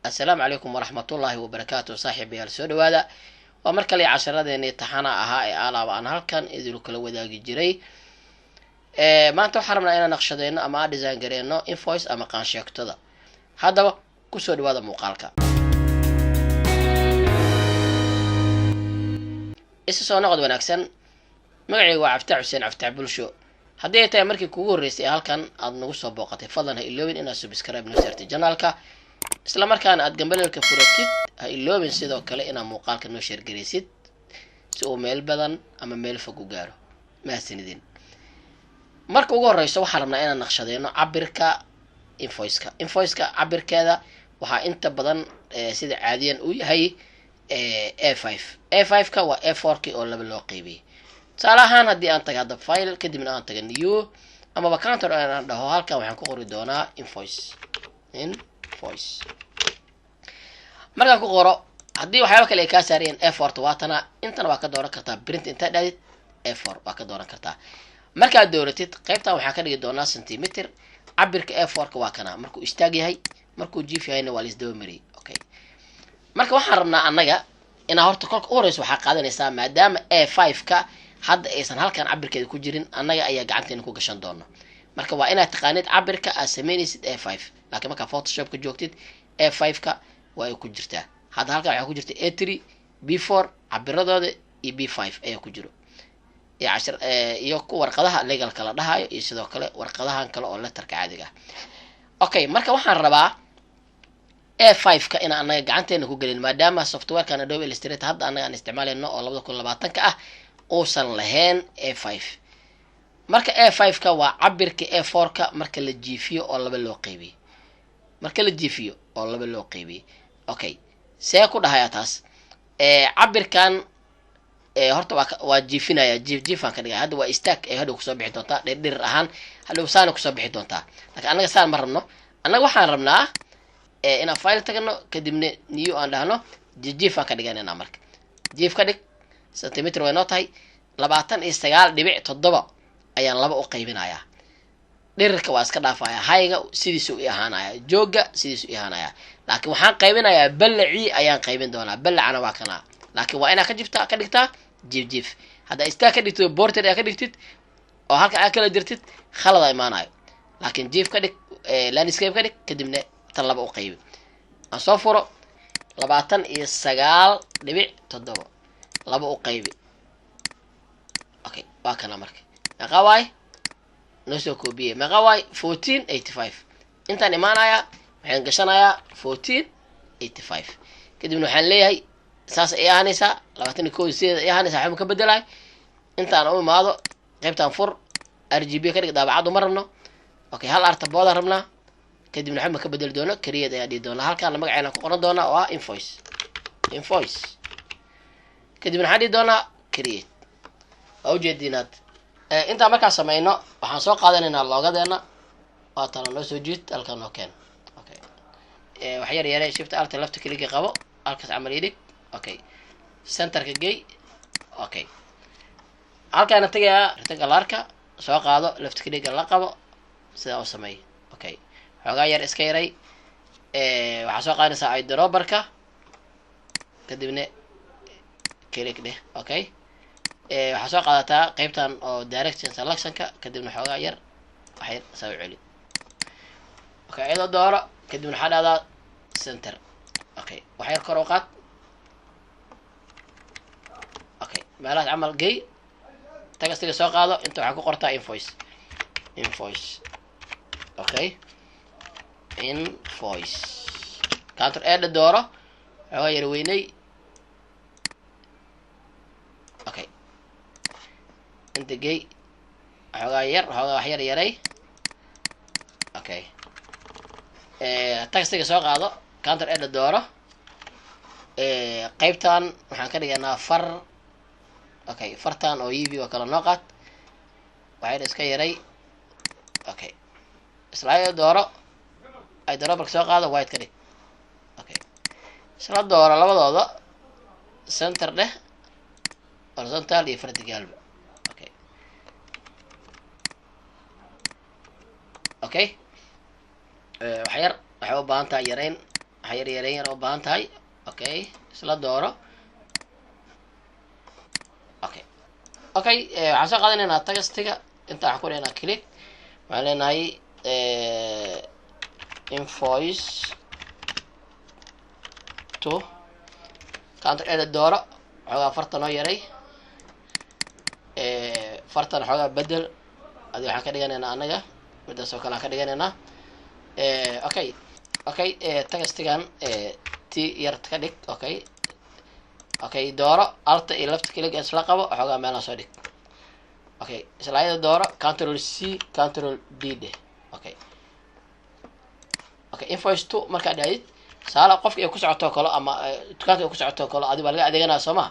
Assalaamu calaykum waraxmatullaahi wabarakaatu. Saaxiibayaal, soo dhawaada. Waa mar kale casharadeenii taxana ahaa ee alaaba aan halkan idinku kala wadaagi jiray. Maanta waxaan rabnaa inaan naqshadeyno ama aan design gareyno invoice ama qaansheegtada. Haddaba kusoo dhawaada muuqaalka. Isa soo noqod wanaagsan. Magacayga waa Cabditax Xuseen Cabditax Bulsho. Haddii ay tahay markii kugu horreysay ee halkan aada nagu soo booqatay, fadlan ha iloobin inaad subscribe noo saartid channelka, isla markaana aad gambaleelka furatid. Ha iloobin sidoo kale inaad muuqaalka noo share garaysid si uu meel badan ama meel fog u gaaro. Mahadsanidin. Marka ugu horeyso waxaan rabnaa inaan naqshadeyno cabirka invoiceka. Invoiceka cabirkeeda waxaa inta badan sida caadiyan uu yahay A5. A5 ka waa A4 ki oo laba loo qeybiyey. Tusaale ahaan, haddii aan taga hadda File, kadibna aan taga New amaba Counter aan dhaho, halkan waxaan ku qori doonaa invoice. Invoice markaan ku qoro, haddii waxyaaba kale ay kaa saarayeen, A4 ta waatana, intana waa ka dooran kartaa. Print intaa dhahdid, A4 waa ka dooran kartaa. Markaad dooratid, qaybtan waxaan ka dhigi doonaa centimeter. Cabirka A4 ka waa kana markuu istaag yahay, markuu jiif yahayna waa laisdaba mariyay. Okay, marka waxaan rabnaa annaga inaa horta kolka u horeyso waxaa qaadanaysaa, maadaama A5 ka hadda aysan halkan cabirkeeda ku jirin, annaga ayaa gacanteena ku gashan doono. Marka waa inaad taqaanid cabirka aad sameynaysid A5. Laakiin markaa Photoshopka joogtid, A5 ka waa ay ku jirtaa. Hadda halkan waxaa ku jirta A3, B4 cabiradooda iyo B5 ayaa ku jiro, iyo cashir iyo ku warqadaha legalka la dhahayo, iyo sidoo kale warqadahan kale oo letterka caadiga ah. Okay, marka waxaan rabaa A5 ka inaan annaga gacanteena ku gelin, maadaama softwarekan Adobe Illustrator hadda annaga aan isticmaalayno oo 2020-ka ah uusan lahayn A5. Marka A5 ka waa cabirka A4 ka marka la jiifiyo oo laba loo qeybiyey, marka la jiifiyo oo laba loo qeybiyey. Okay, see ku dhahayaa taas? Cabirkan horta waa jiifinaya, jiif jiifaan ka dhigaya. Hadda waa istaag ay hadhow kusoo bixi doontaa dhirdhirir ahaan, hadhow saana kusoo bixi doontaa. Lakin annaga saan ma rabno. Annaga waxaan rabnaa inaan File tagno, kadibna New aan dhahno, jiifjiifaan ka dhiganayna. Marka jiif ka dhig, centimeter way noo tahay. 29.7 ayaan laba u qaybinayaa. Dhirirka waa iska dhaafaya, hayga sidiisu i ahaanaya, jooga sidiisu i ahaanaya, laakiin waxaan qaybinayaa ballacii ayaan qaybin doonaa. Ballacana waa kanaa, laakiin waa inaa ka jifta ka dhigtaa jiif jiif. Haddaa istaag ka dhigtid, portrait aa ka dhigtid oo halka aa kala jirtid, khalada imaanayo. Laakiin jiif ka dhig, landscape ka dhig, kadibna tan laba u qaybi. Aan soo furo, 29.7 laba u qaybi. Okay, waa kana. Marka meeqa waay? Noo soo koobiyey. Meeqa waay? 1485. Intaan imaanayaa, waxaan gashanayaa 1485, kadibna waxaan leeyahay saas ay ahaanaysaa. 21 sideeda ay ahaanaysaa, waxba ka bedelaay. Intaan u imaado, qaybtaan fur, RGB ka dhig. Daabacaddu ma rabno. Okay, hal artaboodaan rabnaa, kadibna waxba ka bedeli doono. Create ayaa dhihi doonaa. Halkaana magaceena ku qoran doonaa oo ah invoice, invoice. Kadibna waxaan dhihi doonaa create. Waa ujeediinaad. Intaan markaa sameyno, waxaan soo qaadanaynaa logodeena. Waa tana, noo soo jiid, halkaan noo keen. Okay, wax yar yare, Shift Alt left clickga qabo, halkaas camal ii dhig. Okay, centerka gey. Okay, halkaana tegayaa, rectangularka soo qaado, left clickga la qabo, sidaa u sameey. Okay, xoogaa yar iska yaray. Waxaa soo qaadanaysaa eyedropperka, kadibna click dheh. Okay, waxaa soo qaadataa qeybtan oo direction selectionka, kadibna xoogaa yar wax yar saa u celi. Okay, iyadoo dooro, kadibna waxaa dhahdaa center. Okay, wax yar kor u qaad. Okay, meelahaas camal gey. Textiga soo qaado, inta waxaa ku qortaa invoice, invoice. Okay, invoice. Counter eda dooro, xoogaa yar weynay. Okay, inta gey, xoogaa yar, xoogaa wax yar yaray. Okay, textiga soo qaado, counter eda dooro. Qeybtan waxaan ka dhiganaa far. Okay, fartan oo ev oo kale noo qaad, waxayna iska yaray. Okay, isla dooro, eyedropperka soo qaado, white ka dhig. Okay, isla dooro labadooda, center dheh, horizontal iyo verticalba. Okay, wax yar waxay u baahan tahay yareyn. Waxaa yar yareyn yar u baahan tahay. Okay, isla dooro. Okay, waxaan soo qaadanaynaa textiga. Inta waxaan ku dhehnaa click, waxaan leenahay invoice two. Counter edit dooro, xoogaa farta noo yaray, fartan xoogaa bedel. Adi waxaan ka dhiganaynaa anaga midaas oo kale aan ka dhiganaynaa. Okay, textigan t yar ka dhig. Okay, dooro, alta iyo left click isla qabo, xoogaa meelaan soo dhig. Okay, isla ayada dooro, Control C, Control D dheh. Okay, invoice two markaa dhahdid, saala qofka ay ku socotoo kale ama dukaanka ay ku socotoo kale, adi baa laga adeeganaya, soo maha?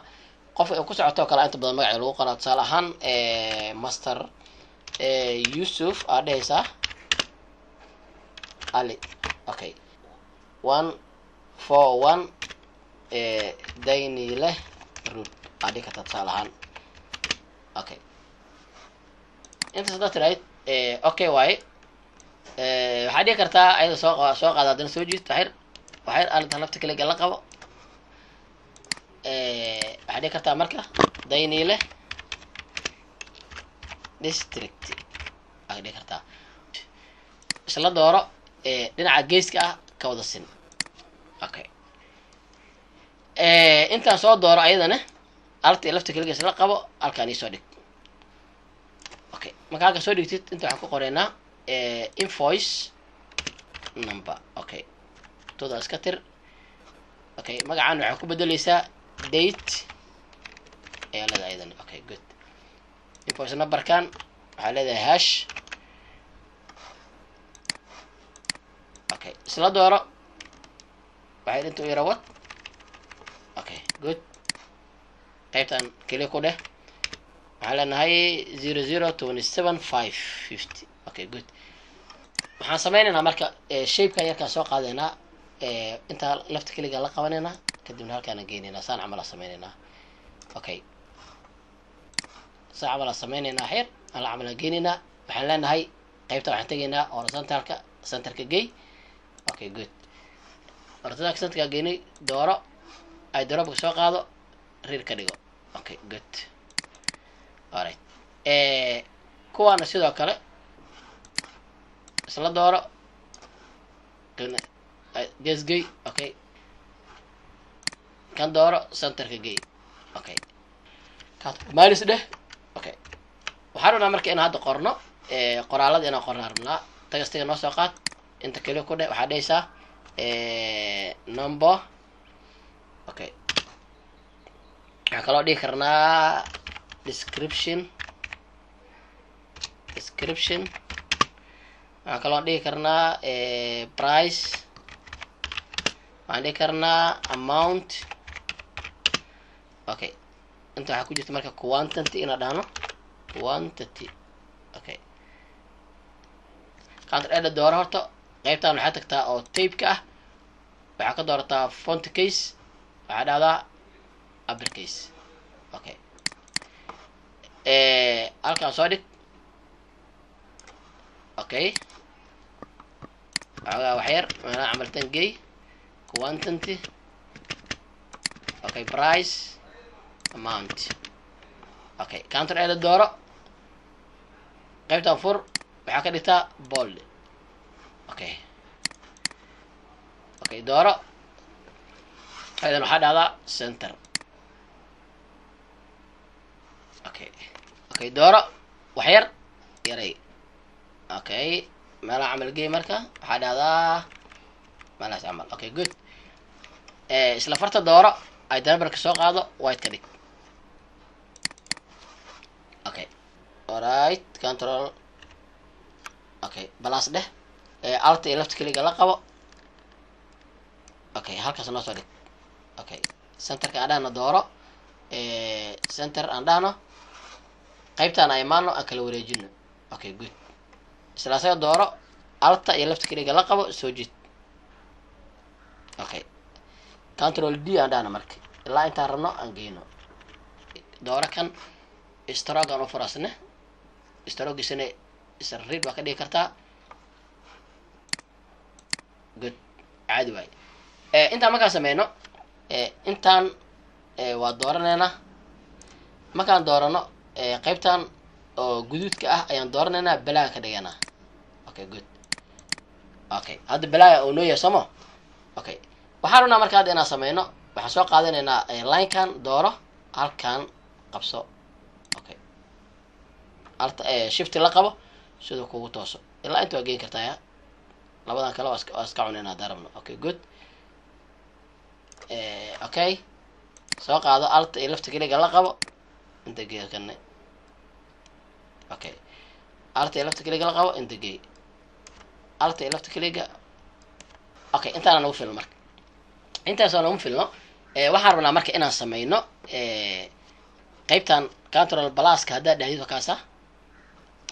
Qofka ay ku socotoo kale inta badan magaca lagu qoraa. Tusaale ahaan, Master Yusuf aad dhehaysaa Ali. Okay, 141 Daynile Road aad dhihi kartaa, tusaale ahaan. Okay, intaas haddaad tirahayd, okay waaye. Waxaad dhihi kartaa ayada soo qaada, haddana soo jiid waxyar waxyar, alta lafta kaliga la qabo. Waxaad dhihi kartaa marka Daynile District aad dhihi kartaa. Isla dooro, dhinaca geeska ah ka wada sin. Okay, intaan soo dooro, ayadana alta iyo lafta kaliga isla qabo, halkaan iisoo dhig. Okay, marka halka soo dhigtid, inta waxaan ku qoraynaa invoice number. Okay, toda iska tir. Okay, magacaan waxaa ku bedeleysaa date ayaa leedahay ayadana. Okay, good. Invoice numberkan waxaa leedahay hash. Okay, isla dooro, waxay dhinta u yara wad. Okay, good. Qaybtan keliya ku dheh, waxaan leenahay 0027550. Okay, good. Waxaan sameynaynaa marka shapekan yarkaan soo qaadaynaa, intaa lafta keliga la qabanaynaa, kadibna halkaana geynaynaa. Saan camal aa sameynaynaa. Okay, saan camal aa sameynaynaa, xeer aan la camal aan geynaynaa. Waxaan leenahay qaybta waxaan tegaynaa horizontalka, centerka gey. Okay, good. Horizontalka centerka geynay, dooro, ay dropka soo qaado, red ka dhigo. Okay, good. Alright, kuwaana sidoo kale isla dooro, gees gey. Okay, kan dooro, centerka gey. Okay, minus dheh. Okay, waxaan rabnaa marka inaan hadda qorno qoraalada, inaan qornaa rabnaa. Textiga noo soo qaad, inta keliya ku dheh, waxaa dhehaysaa number. Okay, waxaan kaloo dhihi karnaa description. Waxaan kaloo dhihi karnaa price, waxaan dhihi karnaa amount. Okay, inta waxaa ku jirta marka quantity, inaan dhahno quantity. Okay, counter edha dooro. Horta qaybtan waxaa tagtaa oo typeka ah, waxaa ka doorataa font case, waxaa dhahdaa upper case. Okay, halkaan soo dhig. Okay, waxoogaa waxyar meelaha camaltan gey, quantity. Okay, price, amount. Okay, counter edha dooro, qaybtan fur, waxaa ka dhigtaa bold. Okay, dooro aydan, waxaa dhahdaa center. Okay, dooro, waxyar yaray. Okay, meelaha camal gey. Marka waxaa dhahdaa meelahaas camal. Okay, good. Isla farta dooro, ay darabarka soo qaado, white ka dhig. Okay, alright, control. Okay, plus dheh, alta iyo left clickga la qabo. Okay, halkaas noo soo dhig. Okay, centerka aan dhahno, dooro, center aan dhahno, qaybtaan aan imaano, aan kala wareejino. Okay, good. Isla asaga dooro, alta iyo left clickga la qabo, soo jiid. Okay, Control D aan dhahno. Marka ilaa intaan rabno aan geyno, dooro kan, stroke aan u furasne, strokegiisana isla red waa ka dhigi kartaa. Good, caadi waay. Intaan markaan sameyno, intaan waa dooranaynaa. Markaan doorano, qeybtan oo guduudka ah ayaan dooranaynaa, black ka dhiganaa. Okay, good. Okay, hadda black uu noo yahay, somo? Okay, waxaan rabnaa marka hadda inaan sameyno, waxaan soo qaadanaynaa linekan, dooro, halkan qabso. Okay, alt shift la qabo siduu kugu tooso. Ilaa inta waa geyn kartaa ya. Labadan kale waa iska cunayna haddaan rabno. Okay, good. Okay, soo qaado, alt iyo left clickga la qabo, inta gee kane. Okay, alt iyo left clickga la qabo, inta geey, alt iyo left clickga. Okay, intaana nagu filno. Marka intaasoo nagu filno, waxaan rabnaa marka inaan sameyno qeybtan control pluska haddaad dhahdid waa kaasa,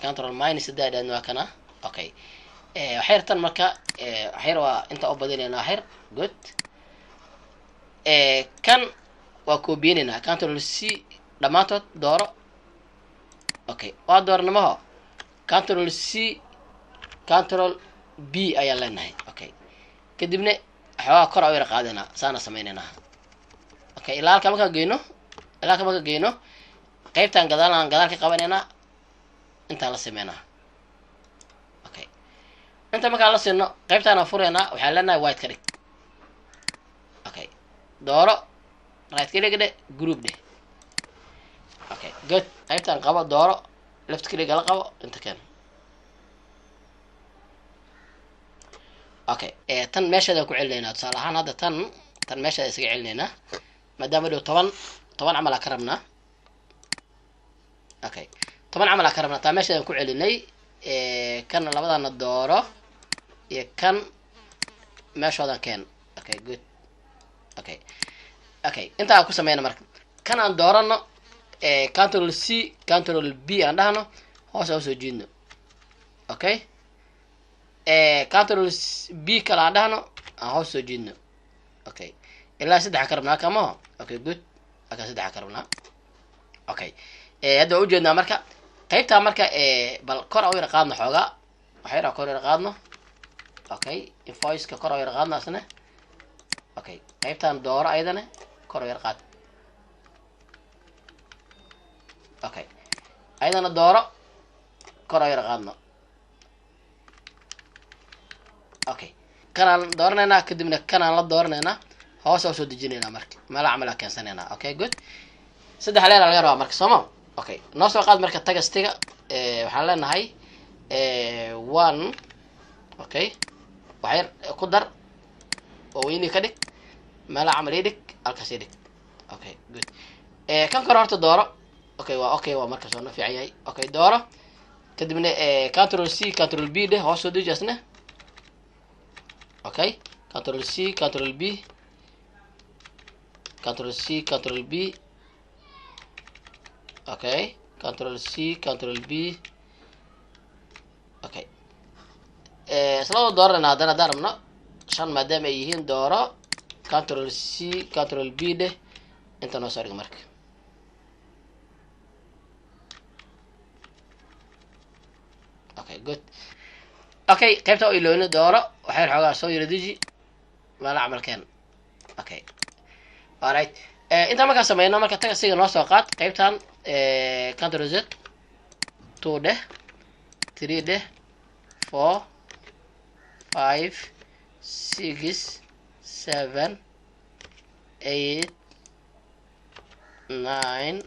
control minus haddaad dhahdid waa kana. Okay, waxyar tan marka waxyar waa inta u badinaynaa waxyar. Good. Kan waa koobiyenaynaa, control C, dhammaantood dooro. Okay, waa doornamaho, control C, control B ayaan leenahay. Okay, kadibna xoogaa kor a u yara qaadaynaa, saana sameynaynaa. Okay, ilaa halka markaan geyno, ilaa halka markaan geyno, qeybtan gadaal aan gadaal ka qabanaynaa, intaan la sameynaa. Okay, inta markaan la siino, qeybtaan furaynaa, waxaan leenahay white ka dhig. Okay, dooro, right click dheh, group dheh. Okay, good. Qaybtan qabo, dooro, left click la qabo, inta keen. Okay, tan meesheeda ku celinaynaa. Tusaale ahaan hadda tan meesheeda isaga celinaynaa, maadaama dhow 10 10 camal aa ka rabnaa. Okay, 10 camal aa ka rabnaa, taa meesheedan ku celinay. Kana labadana dooro iyo kan meeshoodan keen. Okay, good. Okay, inta aan ku sameyna marka, kan aan doorano, control C, control B aan dhahno, hoos aan usoo jiidno. Okay, control B kale aan dhahno, aan hoos soo jiidno. Okay, ilaa saddexa ka rabnaa kamaho. Okay, good. Halkaa saddexa ka rabnaa. Okay, hadda waa ujeednaa marka qaybtaa. Marka bal kor a u yara qaadno xoogaa, waxa yara kor yara qaadno. Okay, invoiceka kor u yara qaadno asna. Okay, qaybtaan dooro, ayadana kor u yara qaad. Okay, ayadana dooro, kor u yara qaadno. Okay, kanaan dooranaynaa, kadibna kanaan la dooranaynaa, hoos aa usoo dejinaynaa, marka meela camal aa keensanaynaa. Okay, good. Saddex leer laga rabaa marka, sooma? Okay, noo soo qaad marka tagastiga. Waxaan leenahay one. Okay, waxyar ku dar oo weyni ka dhig, meela camal ii dhig, halkaas ii dhig. Okay, good. Kan kore horta dooro. Okay, waa okay, waa markaas waa noo fiican yahay. Okay, dooro, kadibna control C, control B dheh, hoos soo deji asna. Okay, control C, control B, control C, control B. Okay, control C, control B. Okay, isla wada dooranayna haddana haddaan rabno shan, maadaama ay yihiin, dooro, control C, control B dheh, inta noo soo dhig marka. Okay, good. Okay, qaybta oo ilooni dooro, waxay xoogaa soo yara deji, meela camalkeen. Okay, alright. Intaan markaan sameyno, marka taga siga noo soo qaad qaybtan, control Z, 2 dheh, 3 dheh, 4, 5, 6, 7, 8, 9,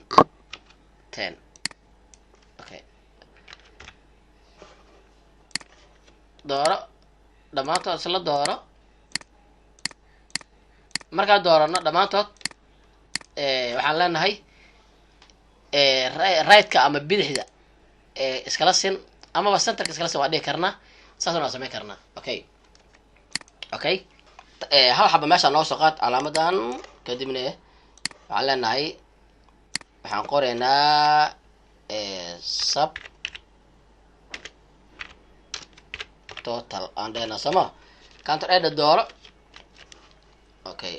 10. Okay, dooro dhammaantood, isla dooro. Markaan doorano dhammaantood, waxaan leenahay right-ka ama bidixda iskala sin, amaba centerka iskala sin waa dhihi karnaa, saasna waa samayn karnaa. Okay, hal xaba meesha noo soo qaad calaamadan, kadibna waxaan leenahay, waxaan qoraynaa sub total aan dhehnaa, sooma? Counter eda dooro. Okay,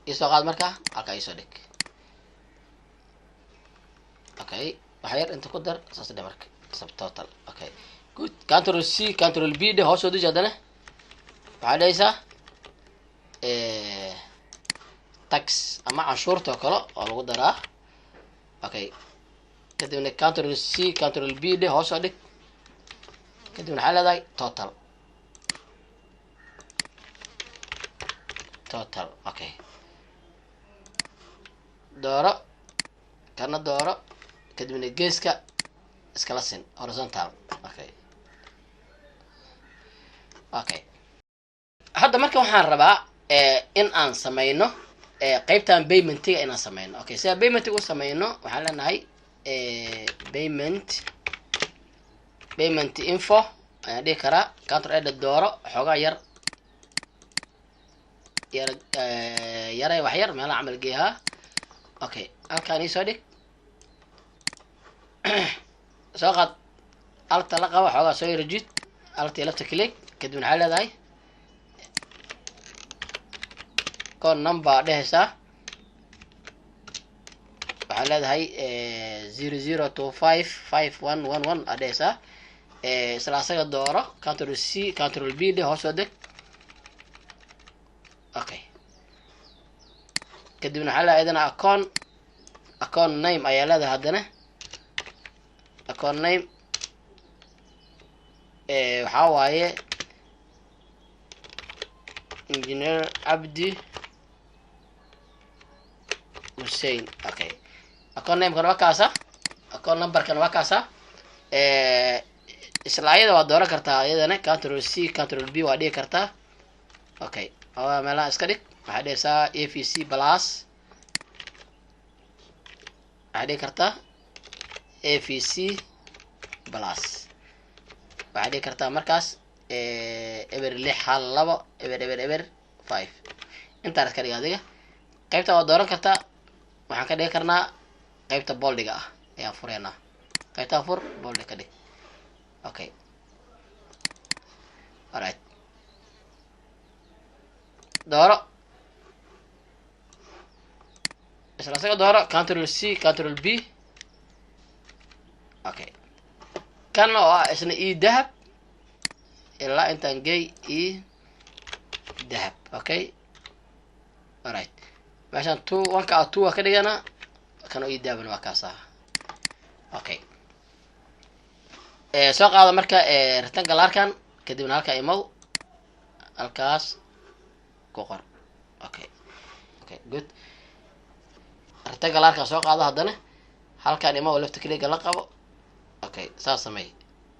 iisoo qaad marka, halkaa iisoo dhig. Okay, waxa yar inta ku dar, saas dhe marka, sub total. Okay, good. Control C, control B dheh, hoos soo deji haddana. Waxaa dhehaysaa tax ama canshuurta oo kale oo lagu daraa. Okay, kadibna Control C, Control B dheh, hoos oo dhig. Kadibna waxaa leedahay total, total. Okay, dooro kana, dooro, kadibna geeska iskala sin, horizontal. Okay, hadda marka waxaan rabaa in aan sameyno qeybtan paymentiga inaan sameyno. Okay, si aan paymentiga u sameyno, waxaan leenahay payment info ayaan dhihi karaa. Control A, dooro, xoogaa yar yar yaray, wax yar meelaha camal geehaa. Okay, halkaan iisoo dhig. Soo qaad, Alt-ta la qaba, xoogaa soo yara jiid, Alt-ta left click. Kadibna waxaa leedahay account number dhehaysaa. Waxaa leedahay 00255111 aa dhehaysaa. Isla asaga dooro, Control C, Control B dheh, hoos soo deg. Okay, kadibna waxaa leedahay idana account name ayaa leedahay. Haddana account name waxaa waaye Engineer Cabdi Hussein. Okay, account namekana waa kaasa, account numberkana waa kaasa. Isla ayada waa dooran kartaa iyadana, Control C, Control B waa dhigi kartaa. Okay, meelaha iska dhig. Waxaa dhehaysaa EVC Plus, waxaa dhigi kartaa EVC Plus. Waxaa dhigi kartaa markaas 06120 0005. Intaan iska dhig adiga. Qaybta waa dooran kartaa. Waxaan ka dhigi karnaa qaybta boldiga ah ayaan fureynaa. Qaybtaa fur, boldi ka dhig. Okay, alright, dooro, isla isaga dooro, Control C, Control B. Okay, kan oo ah isna eDahab, ilaa intaan gey eDahab. Okay, alright, meeshaan two one-ka ah, two waa ka dhiganaa. Kan oo eDahabna waa kaas ah. Okay, soo qaada marka rectangle-arkan, kadibna halkaa imow, halkaas ku qor. Okay, good. Rectangle-arkan soo qaado, haddana halkaan imow, left click-ga la qabo. Okay, saas samey,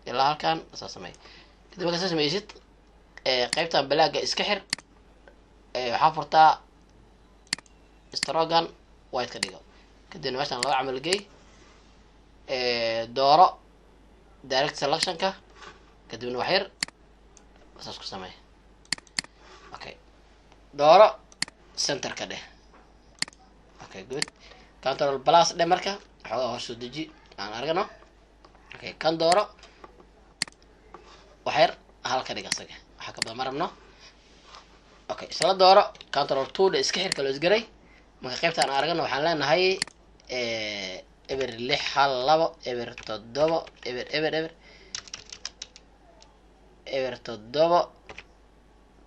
ilaa halkaan saas samey. Kadib markaa saa sameysid, qaybtan black-ga iska xir. Waxaa furtaa stroke-gan, white ka dhigo. Kadibna meeshaan laba camal gey, dooro direct selectionka, kadibna wax yar saas ku samey. Okay, dooro, centerka dheh. Okay, good. Control plus dheh. Marka waxoogaa hoos soo deji, aan argano. Okay, kan dooro, wax yar hal ka dhig asaga, waxaa ka badan ma rabno. Okay, isla dooro, Control two dhe, iska xirka loo isgaray. Marka qaybta aan argano, waxaan leenahay 0612070 00 00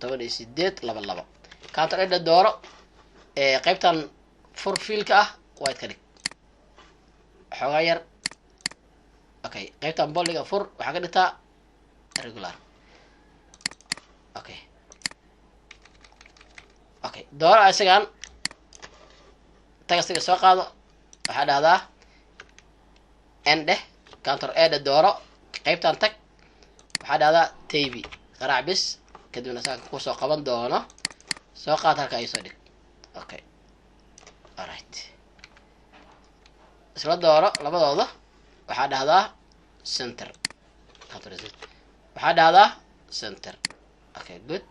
07 18 22. Control A, dooro, qaybtan fur, fill-ka ah, white ka dhig xoogaa yar. Okay, qaybtan boldiga fur, waxaa ka dhigtaa regular. Okay, dooro isagan, tagasiga soo qaado. Waxaa dhahdaa N dheh, Control A dhe, dooro, qaybtan tag. Waxaa dhahdaa taybi qaraac bis, kadibna isaga kusoo qaban doono. Soo qaad, halka ay soo dhig. Okay, alright, isla dooro labadooda. Waxaa dhahdaa center, waxaa dhahdaa center. Okay, good.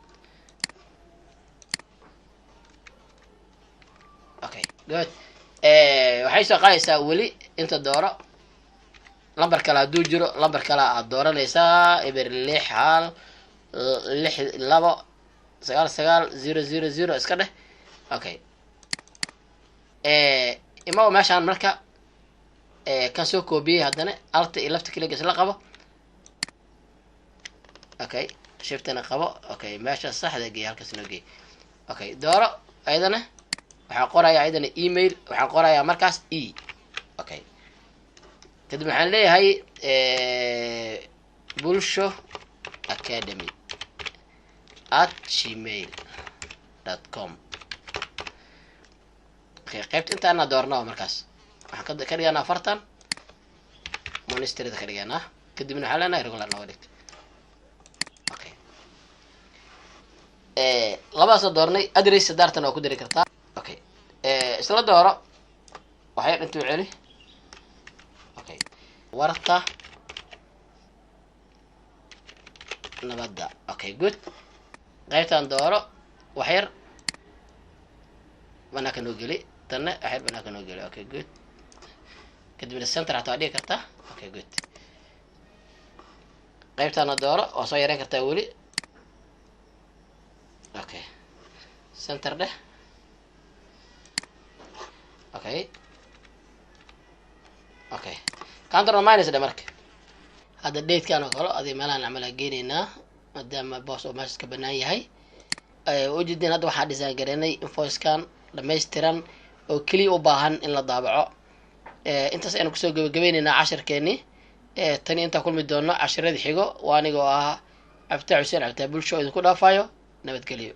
Okay, good. Waxay soo qaadaysaa weli inta. Dooro lambar kale hadduu jiro, lambar kale aad dooranaysaa: 0616299 00 iska dheh. Okay, imago meeshaan marka kan soo koobiyey, haddana Alt-ta iyo left click isla qabo. Okay. Shiftana qabo. Okay, meesha saxda gey, halkaas noo gey. Okay, dooro ayadana. Waxaan qorayaa ayadana email, waxaan qorayaa markaas e. Okay, kadib waxaan leeyahay bulshoacademy@gmail.com. Okay, qaybta intaana doornaa markaas waxaan ka dhiganaa 40, monasteryda ka dhiganaa. Kadibna waxaan leenahay regular nooga dhig. Okay, labadaasoo doornay. Address daartan waa ku dari kartaa. Okay, isla dooro, waxyar intuu celi. Okay, Warta Nabadda. Okay, good. Qaybtan dooro, waxyar banaanka noo geli. Tanna waxyar banaanka noo geli. Okay, good. Kadibna center xataa waa dhigi kartaa. Okay, good. Qaybtaana dooro, waa soo yareyn kartaa weli. Okay, center dheh. Okay, control minus dhe. Marka hadda datekan oo kale adi meelahan camal aa geenaynaa, maadaama boos oo meeshaas ka banaan yahay. Ujeedin, hadda waxaa design gareynay invoicekan dhamaystiran oo keliya u baahan in la daabaco. Intaas aynu kusoo gabagabeyneynaa cashirkeeni. Tani intaan kulmi doono cashiradii xigo, waa anigoo ah Cabdifataax Xuseen, Cabdifataax Bulsho, idinku dhaafayo nabadgelyo.